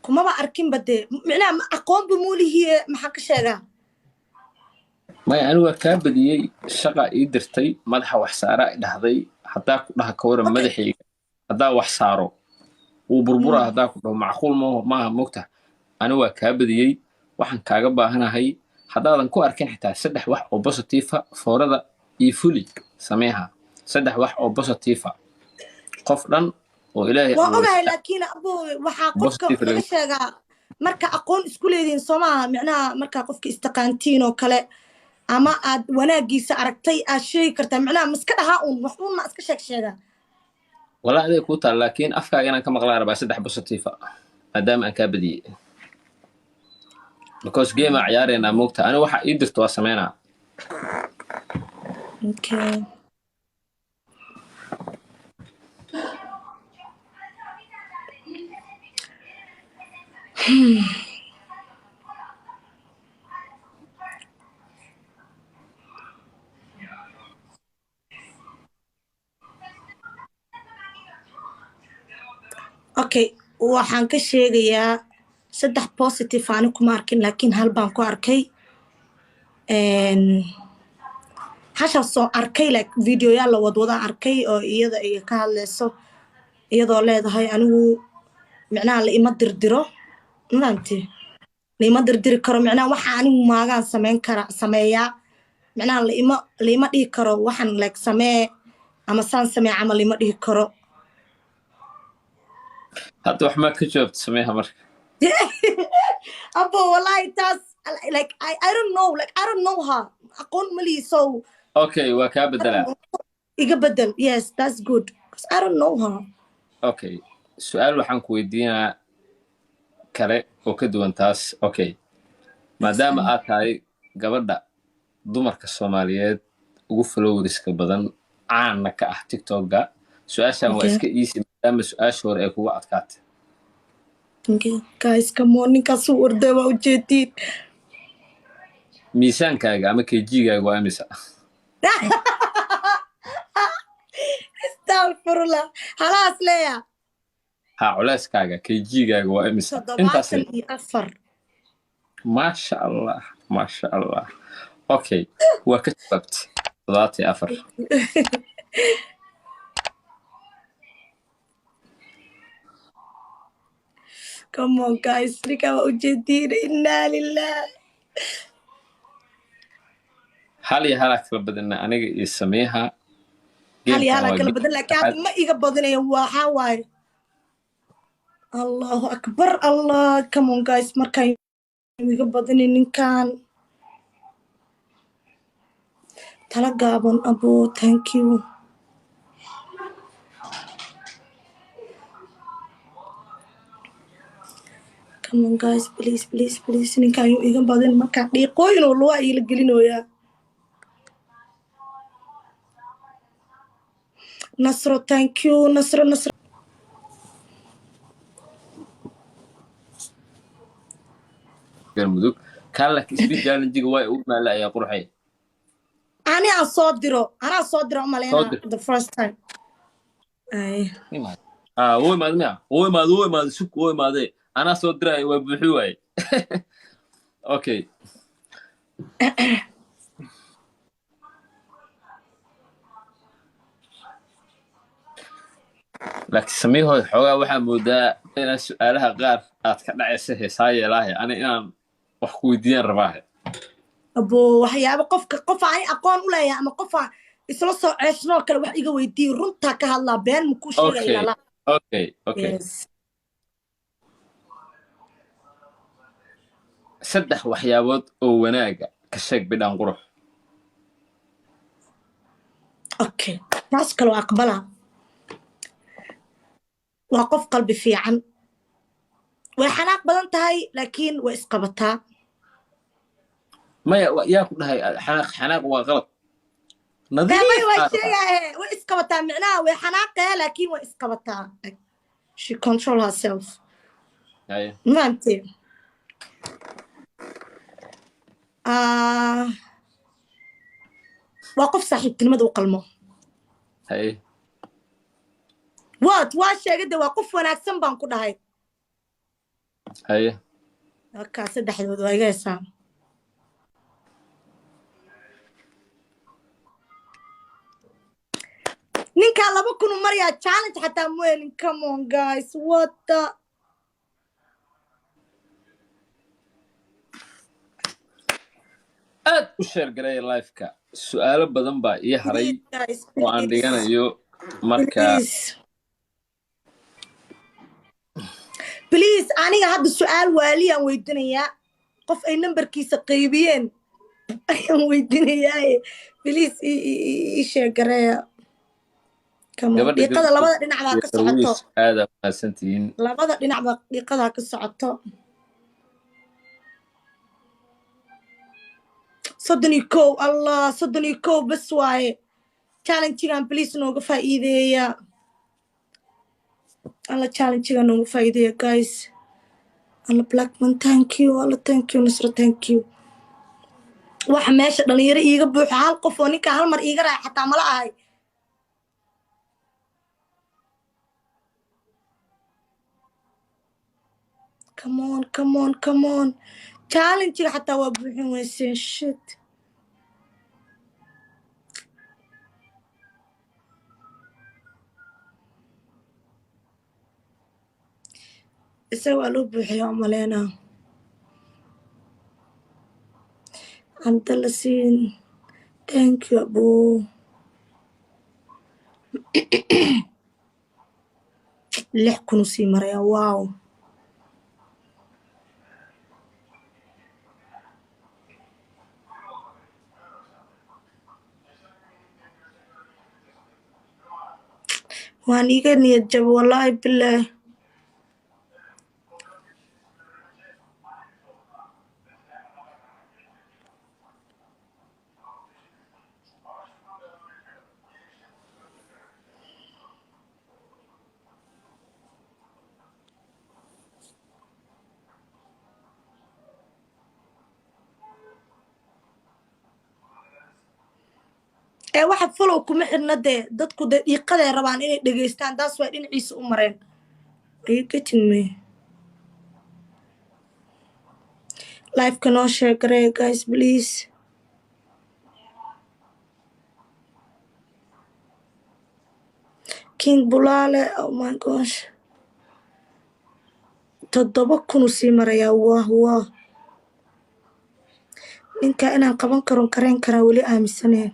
Kumaba arkinba dee, micnaha aqoonba muulihiye, maxaa ka sheegaa? Maya, anigu waa kaa badiyey. Shaqa ii dirtay, madaxa wax saaraa i dhahday. Haddaa ku dhaha ka waran? Okay. Madaxayga haddaa wax saaro wuu burburaa. Haddaa ku dhaho macquul maaha, mogta anigu waa kaa badiyey. Waxaan kaaga baahanahay, haddaadan ku arkin xitaa, saddex wax oo positive ah foorada iyo fuli sameeha, saddex wax oo positive ah, qof dhan oo Ilaahay Waa abuuray ogahay. Saddex Laakiin abo, waxaa qofka positive laga sheegaa marka aqoon isku leedihiin, soo maaha? Micnaha markaa qofka istaqaantiin oo kale ama aad wanaagiisa aragtay aad sheegi kartaa. Micnaha miska dhahaa uun wax uun ma iska sheeg sheegaa. Walaa aday kuu taal, laakiin afkaaga inaan ka maqlaa rabaa saddex positive ah, maadaama aan kaa badiyey, because game aa ciyaareynaa, moogta aniga waxa ii dirto waa sameynaa. Okay. Okay, waxaan ka sheegayaa saddex positive. Ani kuma arkin, laakiin hal baan ku arkay. Hashaasoo arkay, like videoyaal la wadwada arkay oo iyada ay ka hadlayso, iyadoo leedahay anigu micnaha la ima dirdiro, mafahamtay? La ima dirdiri karo, micnaha waxa anigu maagaan sameyn kara sameeyaa, micnaha la ima dhihi karo waxan, like samee ama saan samee camal ima dhihi karo. Hadda wax maa ka jawaabta sameeha marka? Abo, wallahi taas, like I don't know, like I don't know her, aqoon ma lihi, so Okay, waa kaa bedelaa. Iga bedel, yes, that's good, because I don't know her. Okay, su-aal waxaan ku weydiinaa kale oo ka duwan taas. Okay, maadaama aad tahay gabadha dumarka Soomaaliyeed ugu followerska badan, caanna ka ah TikTokga, su-aashan waa iska easy, maadaama su-aasha hore ay kugu adkaatay. Okay. Guys, come on, ninkaas uu orday waa ujeediin. Miisaankaaga ama kg-gaaga waa imisa? Astagfirullah, halaas leeya. Ha, culeyskaaga, kg-gaaga waa imisa intaas? 74. Maasha Allah, maasha Allah. Okay, waa ka jawaabtay, 74. Come on guys, ninkaa waa ujeediin, innaa lilah. Hal iyo halaa kala badina aniga iyo Sameeha. Hal iyo Gamekan halaa waa kala game badan, laakiin saddexaad. Hadda ma iga badinayo, waxaa waaye Allahu akbar, Allah. Come on guys, markaan iga badinin ninkan tala gaaban. Abo, thank you. Come on guys, please, please, please, ninkan yuu iga badin. Markaan dhiiqooyin oo lugaa iila gelinoyaa. Nasro, thank you, Nasro, Nasro. Galmudug kaan, laakiin speed challenge-ga waa ugu maala ayaa qurxay. Ani aan soo diro, anaa soo diro. Soo umaleyna dir. The first time. Ay. Ah, wuu imaade miya? Wuu imaade, wuu imaade, sug, wuu imaade. Anaa soo diraya, waa buuxi waaye. Okay, laakiin Samiihoy, xoogaa waxaa moodaa inaad su-aalaha qaar aad ka dhacaysa. Heesaa yeelaahe, ani inaan wax ku weydiiyaan rabaahe. Abo, waxyaabo qofka qof aan aqoon u leeyahay ama qof aan isla soo ceeshnoo kale wax iga weydiiyo, runtaa ka hadlaa, been ma kuu sheegaya. Okay. La Okay. Yes. Saddex waxyaabood oo wanaaga ka sheeg Bidhaan Qurux. Okay, taas kale waa aqbalaa. Waa qof qalbi fiican, way xanaaq badan tahay, laakiin way isqabataa. Maya, yaa ku dhahay xanaaq? Xanaaq waa qalad. May Nadiif waa aa rabaa. Sheegaye, way isqabataa, micnaha way xanaaqee, laakiin way isqabataa. Like, she control herself. Haye. Mafahamtee? Ah, waa qof saaxiibtinimada u qalmo. Haye. Waad waa sheegay de, waa qof wanaagsan baan ku dhahay. Haye. Markaa saddexdood waa iga hesaa. Ninkaa 2000 u marayaa, challenge xataa mu helin. Come on guys, what the Aad u share gareeya liveka. Su-aalo badan baa ii haray Please, guys, oo aan please. dhiganayo marka. Please, please, aniga hadda su-aal waaliyaan weydinayaa. Qof ay nambarkiisa qaybiyeen ayaan weydinayaa. Please, ii share gareeya. Come on. Gabadha Dhiiqada labada dhinac baa ka socoto. Darwiish, aada mahadsantihiin. Labada dhinac baa dhiiqadaa ka socoto. 31, Allah, 31 bas waaye. Challengegan please nooga faa'iideeya. Alla, challengegan nooga faa'iideeya, guys. Alla, Blackman, thank you. Alla, thank you. Nusra, thank you. Waxa meesha dhalinyaro iiga buuxo, hal qof oo ninka hal mar iiga raaca xataa mala ahay. Come on, come on, come on. Challengega xataa waa buuxin weyseen. Shit. Isaga waa loo buuxiyaa umaleynaa. Cabdalla siin, thank you, abu. 6000 u sii maraya. Wow. Waan iga niyad jaba, wallaahi bilaahi. Ee waxa follow kuma xirna dee. Dadku dee dhiiqaday rabaan inay dhegeystaan. Taas waa dhinaciisa u mareen. Are you getting me? Liveka noo share garee, guys, please. King Bulaale, oh my gosh, 7000 uu sii marayaa. Wah wah, ninka inaan qaban karon kareen karaa weli aaminsaneen.